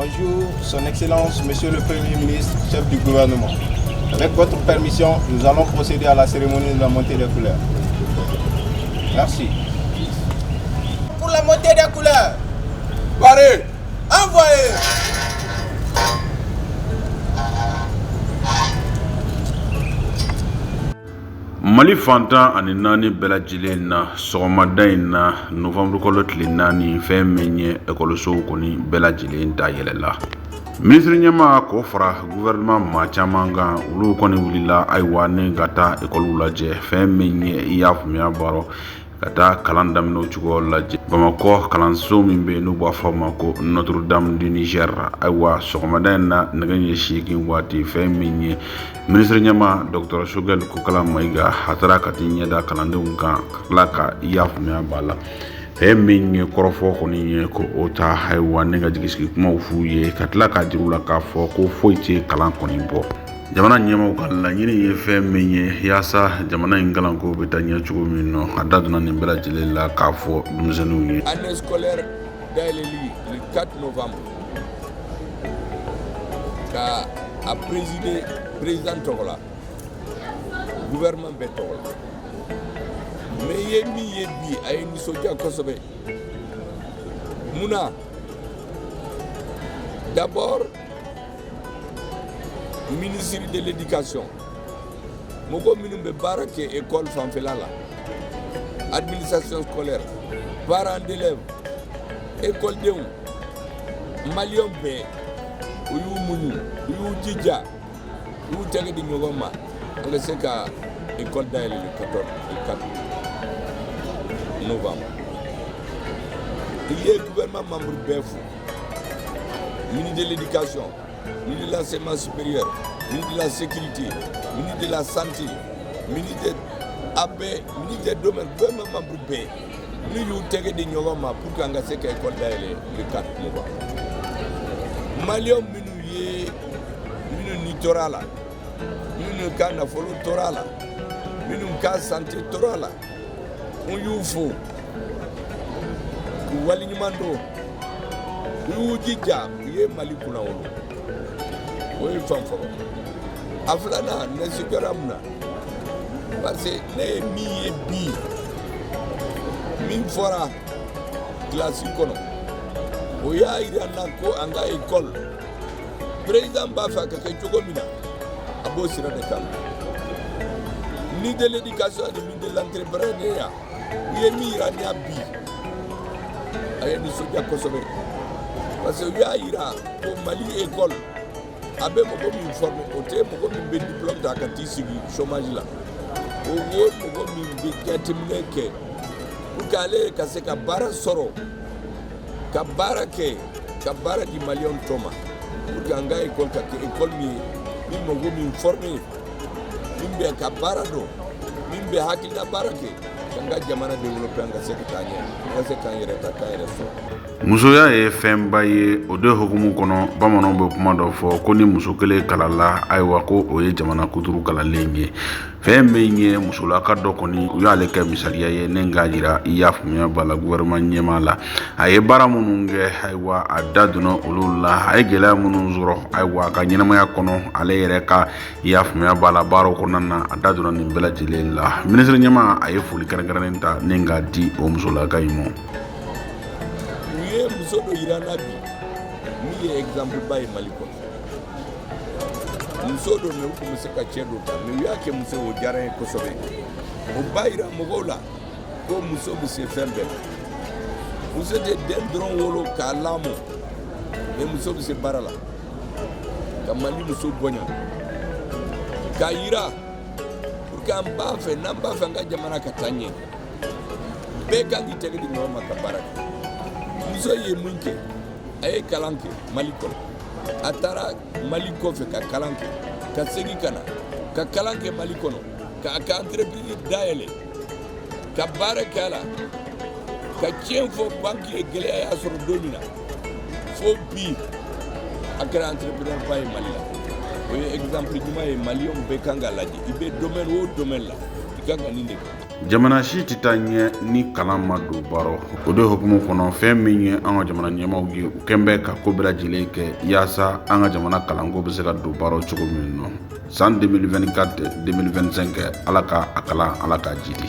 Bonjour, Son Excellence, Monsieur le Premier ministre, chef du gouvernement. Avec votre permission, nous allons procéder à la cérémonie de la montée des couleurs. Merci. Pour la montée des couleurs, Paré. Envoyez. Mali fan 14 bɛɛ lajɛlen na, sɔgɔmada in na, novanburukalo tile 4, fɛn min ye ekɔlisow kɔni bɛɛ lajɛlen dayɛlɛla, minisiri ɲɛmaa k'o fara gouvernement maa caman kan, olu kɔni wulila, ayiwa, ni ka taa ekɔliw lajɛ, fɛn min ye, i y'a faamuya, baro ka taa kalan daminɛ cogo lajɛ Bamakɔ kalanso min bɛ yen n'u b'a fɔ a ma ko Notre Dame du Niger. Ayiwa, sɔgɔmada in na, nɛgɛ ɲɛ 8 waati, fɛn min ye minisiri ɲɛmaa Dr Choguel Kokala Mayiga, a taara ka t'i ɲɛda kalandenw kan, ka tila ka, i y'a faamuya b'a la, fɛn min ye kɔrɔfɔ kɔni ye ko o ta, ayiwa, ne ka jigisigi kumaw f'u ye, ka tila k'a jira u la k'a fɔ ko foyi tɛ kalan kɔni bɔ. Jamana ɲɛmaaw ka laɲini ye fɛn min ye yaasa jamana in kalanko bɛ taa ɲɛ cogo min nɔ, a da donna nin bɛɛ lajɛlen la k'a fɔ denmisɛnninw ye. Année scolaire dayɛlɛli le 4 novembre, ka a présider président tɔgɔ la, gouvernement bɛɛ tɔgɔ la. Mais i ye min ye bi, a ye nisɔndiya kosɛbɛ. Mun na? D'abord, ministre de l'Éducation, mɔgɔ minnu bɛ baara kɛ école fanfɛla la, administration scolaire, parents d'élèves, écoledenw, maliyɛnw bɛɛ, u y'u muɲu, u y'u jija, u y'u tɛgɛ di ɲɔgɔn ma, an ka se ka école dayɛlɛ le 14, le 4 novembre. I ye gouvernement membre bɛɛ fo, ministre de l'Éducation, ministre de l'Enseignement supérieur, ministre de la Sécurité, ministre de la Santé, ministre de a bɛɛ, ministre des domaines, gouvernement membre bɛɛ n'u y'u tɛgɛ di ɲɔgɔn ma pour que an ka se ka école dayɛlɛ le 4 novembre. Maliyɛnw minnu ye, minnu ni tora a la, minnu ka nafolo tora a la, minnu ka santé tora a la, n y'u fo k'u waleɲuman dɔn. U y'u jija, u ye Mali kunnawolo. O ye fan fɔlɔ. A filanan, ne sigiyɔrɔ mun na? Parce que ne ye min ye bi, min fɔra kilasi kɔnɔ, o y'a yira n na ko an ka école, président b'a fɛ a ka kɛ cogo min na, a b'o sira de kan. Ministre de l'Éducation ani ministre de l'Entrepreneuriat, u ye min yira n na bi, a ye nisɔndiya kosɛbɛ, parce que u y'a yira ko Mali école a bɛ mɔgɔ min former, o tɛ mɔgɔ min bɛ diplôme ta ka t'i sigi chômage la. O ye mɔgɔ min bɛ jateminɛ kɛ pour que ale ka se ka baara sɔrɔ, ka baara kɛ, ka baara di maliyɛnw tɔ ma, pour que an ka école ka kɛ école min ye min mɔgɔ min former, min bɛ ka baara dɔn, min bɛ hakilina baara kɛ, k'an ka jamana développer, an ka se ka taa ɲɛ, an ka se k'an yɛrɛ ta, k'an yɛrɛ sɔrɔ. Musoya ye fɛnba ye. O de hukumu kɔnɔ, bamananw bɛ kuma dɔ fɔ ko ni muso kelen kalala, ayiwa, ko o ye jamana kuturu kalalen ye. Fɛn min ye musolaka dɔ kɔni, u y'ale kɛ misaliya ye ne k'a jira, i y'a faamuya b'a la, gouvernement ɲɛmaa la, a ye baara minnu kɛ, ayiwa, a da donna olu la, a ye gɛlɛya minnu sɔrɔ, ayiwa, a ka ɲɛnamaya kɔnɔ, ale yɛrɛ ka, i y'a faamuya b'a la, baaraw kɔnɔna na, a da donna nin bɛɛ lajɛlen la. Minisiri ɲɛmaa, a ye foli kɛrɛnkɛrɛnnen ta ni k'a di o musolaka in ma. U ye muso dɔ yira n na bi min ye exemple ba ye Mali kɔnɔ. Muso dɔ, mais u tun bɛ se ka cɛ dɔ ta, mais u y'a kɛ muso ye. O diyara n ye kosɛbɛ. O b'a yira mɔgɔw la ko muso bɛ se fɛn bɛɛ la. Muso tɛ den dɔrɔn wolo k'a lamɔ, mais muso bɛ se baara la. Ka Mali muso bonya k'a yira pour que an b'a fɛ, n'an b'a fɛ an ka jamana ka taa ɲɛ, bɛɛ kan k'i tɛgɛ di ɲɔgɔn ma ka baara kɛ. Muso ye mun kɛ? A ye kalan kɛ Mali kɔnɔ, a taara Mali kɔfɛ ka kalan kɛ, ka segin ka na ka kalan kɛ Mali kɔnɔ, k'a ka entreprise dayɛlɛ, ka baara kɛ a la, ka tiɲɛ fɔ banki ye. Gɛlɛya y'a sɔrɔ don min na, fo bi a kɛra entrepreneur ba ye Mali la. O ye exemple ɲuman ye, maliyɛnw bɛɛ kan k'a lajɛ. I bɛ domaine o domaine la, i I kan ka nin de kɛ. Jamana si tɛ taa ɲɛ ni kalan ma don ba rɔ. O de hukumu kɔnɔ, fɛn min ye an ka jamana ɲɛmaaw ye, u kɛn bɛ ka ko bɛɛ lajɛlen kɛ yaasa an ka jamana kalanko bɛ se ka don ba rɔ cogo min nɔ. San 2024 2025, Ala ka a kalan, Ala k'a jidi.